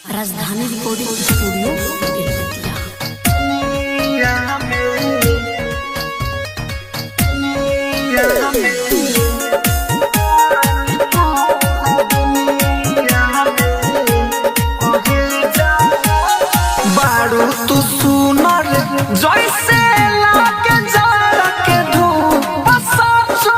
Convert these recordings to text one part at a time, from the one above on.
Rajdhani recording studio Belbatiya. बारू तू सुनर जैसे लागे जाड़ा के धूप साचो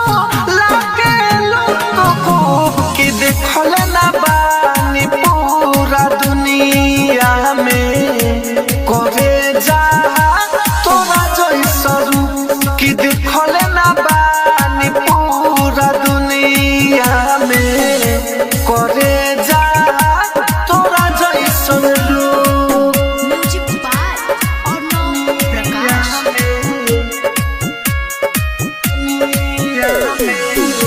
लागे लोग खूब कि देखल ना बानी पूरा दुनिया में करे जा तोरा जैसा रूप कि देखल ना बानी पूरा दुनिया में करे जा तोरा जैसा रूप। Music by Arnav Prakash. DJ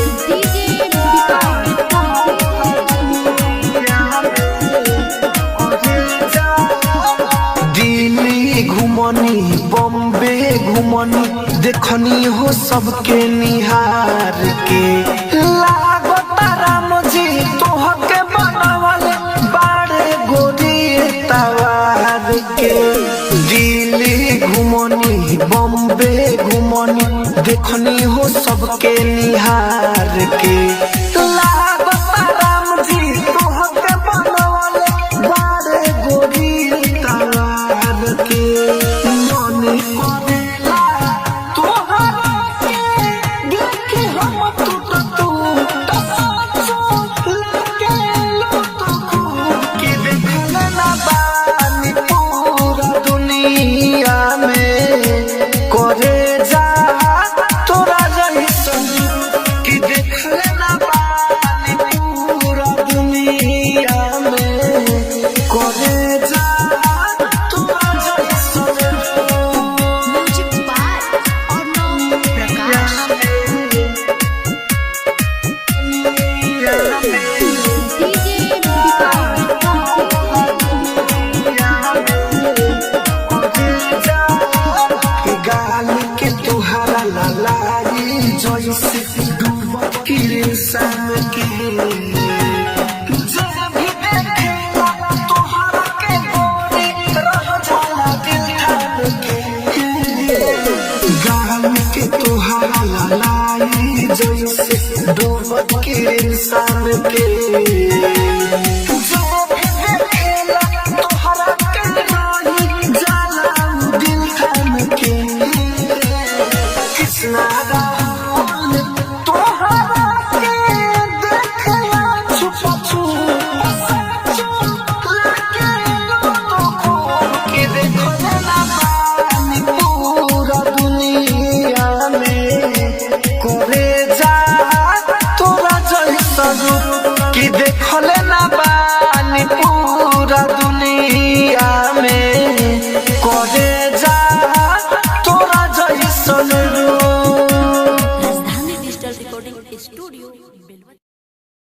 Delhi घुमनी Bombay घुमनी देखनी हो सबके निहार के लागता राम जी तोहके बनावल बाड़े गोरी तवार के। दिल्ली घुमनी बॉम्बे घुमनी देखनी हो सबके निहार के लागता राम जी तोहके बनावल बाड़े गोरी तवार के। मन करेला तोहरा के देखे हम टूट टूट साचो लागे लो तो खूब कि देखल ना बानी पूरा दुनिया में करे जा तोरा जैसन कि देखल ना बानी पूरा दुनिया में करे जा तोरा जैसन। Music by Arnav Prakash. DJ गाल के तुहरा ललाई जैसे डूबत किरसान के जब भी देखेला तोहरा के गोरी रह जाला दिल ठान के। गाल के तुहरा ललाई जैसे डूबत किरसान के जब भी देखेला तोहरा के गोरी जाला दिल थाम के। कृष्णा राहुल तोहरा के देखला छुप छुप साचो लागे लो तो खूब कि देखल ना बानी पूरा दुनिया में करे जा तोरा जैसा रूप कि देखल ना बानी पूरा दुनिया में।